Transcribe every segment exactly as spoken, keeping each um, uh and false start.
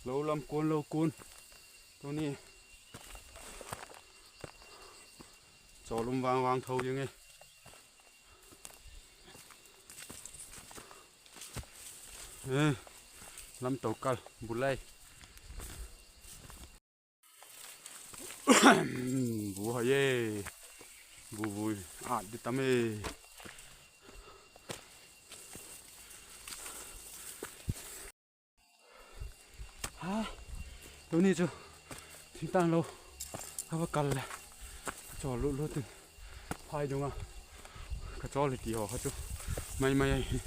Lo lam kuan lo kuan. Tuni chawl um vang vang tho ding e. Lamto kal bu lai. Bu hai e. Bu bu at di tam e. Tuni chu thingtâng lo ka va kal le, ka chawl lut lut in, phaidung a ka chawl hi ti haw kha chu mai mai ahi.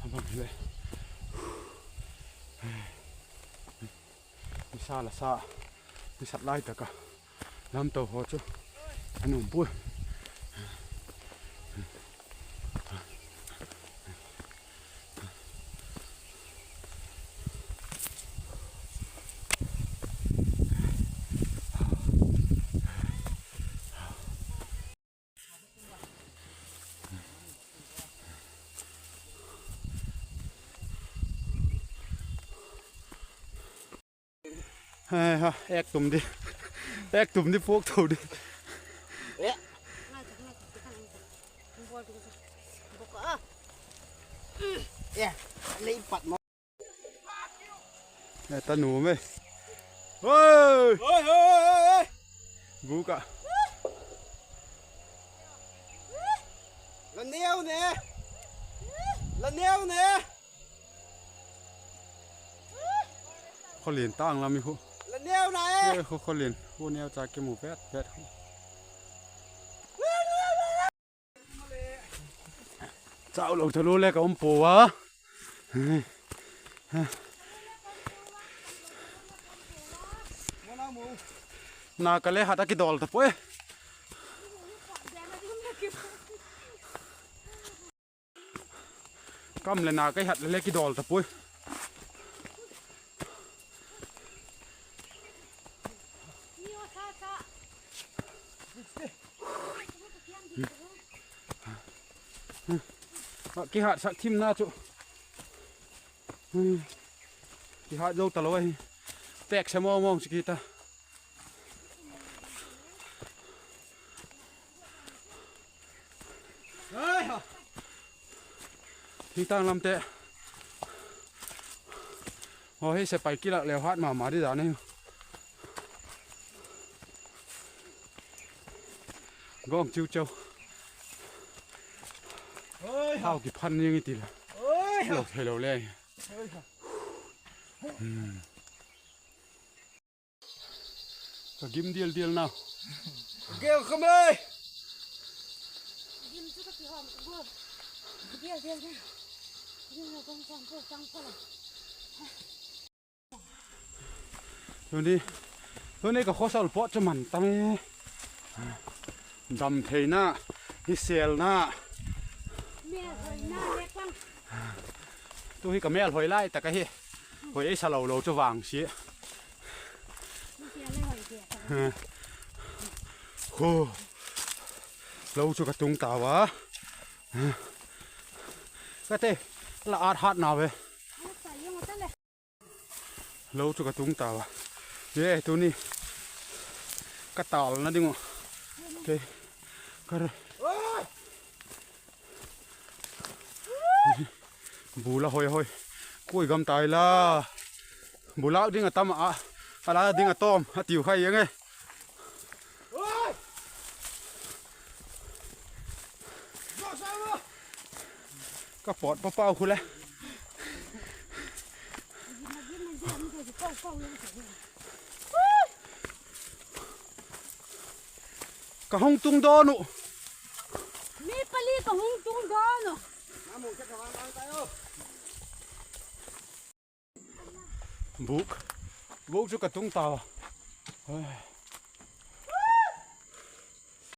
A bang hile, nisa la sa, nisat lai tak a lamto haw chu a nuam puai. Ek tum di, ek tum di puak tho di. E ta nuam e. Oi! Bûk ah. La neu ne. La neu ne. Khawlian tâng lam i khu. La neu na e. Khu khawlian khu neu cha kimu vet vet khu. Chau lo thalu le ka um pua a. Na ka le hat a kidawl ta puai. Kam le na ka hat le kidawl ta puai. Kihatsak thimna chu kihat zo talo ahi. Tek se mawng mawng chu kit a. Thingtâng lamte haw hi sepai kilâk leu hat ma ma di dan ahi. Gawng chiu cheu. Thau kiphan ning i ti le, lo theilo le. Ka gim dial dial na. Gel kham e. Tuni, tuni ka khawsal pawt chu man tam e. Dam theina, hi sêlna. Tu hi ka mêl hoi lai tak ahi. Hoi ei sa lo lo chu vang sia. Lo chu ka tung tau a. Ka te, la at hat na ve. Lo chu ka tung tau a. E, tuni ka tâlna ding uh, kei ka bu la hoi hoi. Kui gam tai la. Bu lâk ding a tam a, a la ding a tawm a tiu khai ang e. Ka pawt pa pau khu le. Ka hung tung dawn uh. Mi pali ka hung tung dawn uh. Bûk, bûk chu ka tung tau a.